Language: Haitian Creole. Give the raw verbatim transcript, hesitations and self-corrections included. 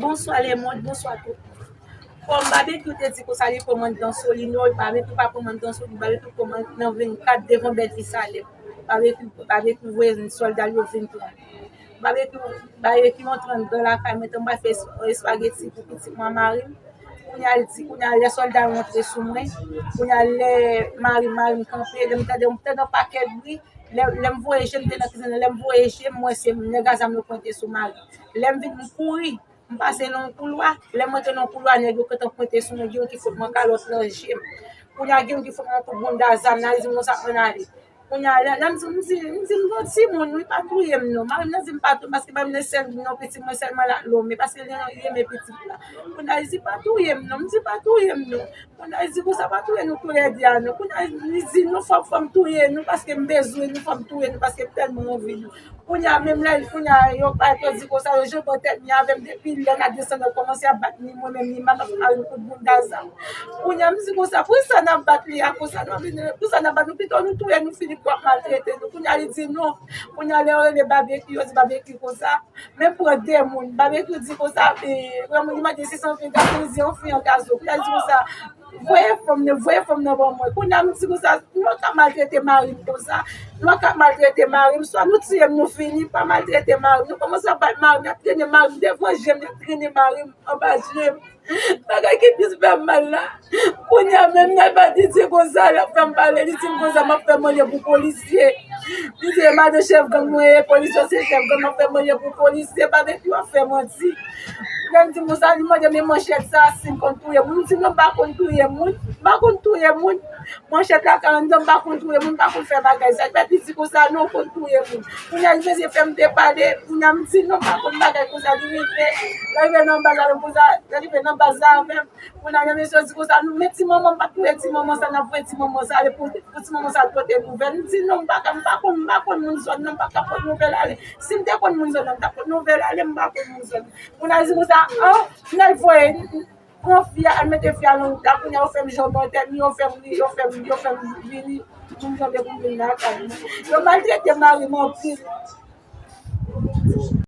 Bonswa lemonn, bonswa tout. Kòm Babekyou te di konsa li pran mandanso li, non, Babekyou pa pran mandanso li, Babekyou pran nan vennkat devan bèl fi Salèm. Babekyou, Babekyou voye sòlda l yo vin pran. Babekyou, Babekyou antre anndan lakay mwen, tann m pral fè es- espageti pou pitit mwen mari m. Kounye a l di, kounye a lè sòlda yo antre sou mwen, kounye a lè mari, mari m kanpe, lè m tande, m tande yon pakèt bri, lè, lè m voye je m te nan kizin nan, lè m voye je m, m wè se nèg a zam yo pwente sou mari. Lè m vin, m kouri, m pase nan yon koulwa, lè m antre nan yon koulwa, nèg yo gentan pwente sou mwen, gen youn ki fout mwen kalòt nan je m. Kounye a gen youn ki fout mwen kout bounda zam nan, li di m konsa ann ale. Kounye a, lè, lè m di, m di, m di, m gon timoun, wi, pa touye m non. Mari m nan di m pa touye m, paske mari m nan sèl non pitit mwen sèlman l ap lonmen, paske li renmen pitit la. Kounye a, li di pa touye m non, m di pa touye m non. Kounye a, li di konsa pa touye nou toulède a non. Kounye a, li di nou fò, fò m touye nou, paske m bezwen nou, fò m touye nou, paske m tèlman anvi nou. Kounye a, menm lè, kounye a, yo pa yo di konsa, yo janbe tèt li avè m depi lè n a desann, yo kòmanse ap bat ni mwen menm, ni mari m, kout bounda zam. Kounye a, m di konsa, poukisa n ap bat li a konsa, nou vin, poukisa n ap bat nou, pito nou touye nou, fini pou ap maltrete nou. Kounye a, li di non. Kounye a, lè yo rele Babekyou, yo di Babekyou konsa, men pran de moun. Babekyou di konsa, e, pran moun, li mande si se yon fi gason, li di yon fi an gason. Kounye a, li di konsa, voye fanm nan, voye fanm nan ban mwen. Kounye a, m di konsa, nou pa ka maltrete mari m konsa. Nou pa ka maltrete mari m, swa nou tiye m, nou fini, pa maltrete mari m. Nou kòmanse ap bat mari m, y ap trennen mari m devan je m, y ap trennen mari m anba je m. Bagay ki plis fè m mal la. Kounye a menm, nèg pa di di konsa, l ap fè m pale, li di m konsa, m ap fè mande pou polisye. Li di, e madan chèf gang mwen ye, polisye se chèf gang, m ap fè mande pou polisye, Babekyou ap fè manti. Lè m di m konsa, li mande m, e manchèt sa, si m konn touye moun, m di non, m pa konn touye moun, m pa konn touye moun. Manchèt la ka anndan, m pa konn touye moun, m pa konn fè bagay sa. Li pa di di konsa, non, ou konn touye moun. Kounye a, li bezwen fè m depale, kounye a, m di non, m pa konn bagay konsa, li rive, lè rive nan baz avè m konsa, lè rive nan baz la avè m, kounye a, mesye yo di konsa, nou, men ti manman, m pa t touye ti manman sa, n ap voye ti manman sa ale pou, pou ti manman sa al pote nouvèl. M di non, m pa ka, m pa konn, m pa konn moun zòn nan, m pa ka pote nouvèl ale. Si m te konn moun zòn nan, m t ap pote nouvèl ale, m pa konn moun zòn nan. Kounye a, li di konsa, an, n al voye, pran fi a, al mete fi a nan wout la, kounye a, yo fè m janbe tèt li, yo fè m ri, yo fè m, yo fè m vini, moun janbe pou m vin lakay mwen. Yo maltrete mari m anpil.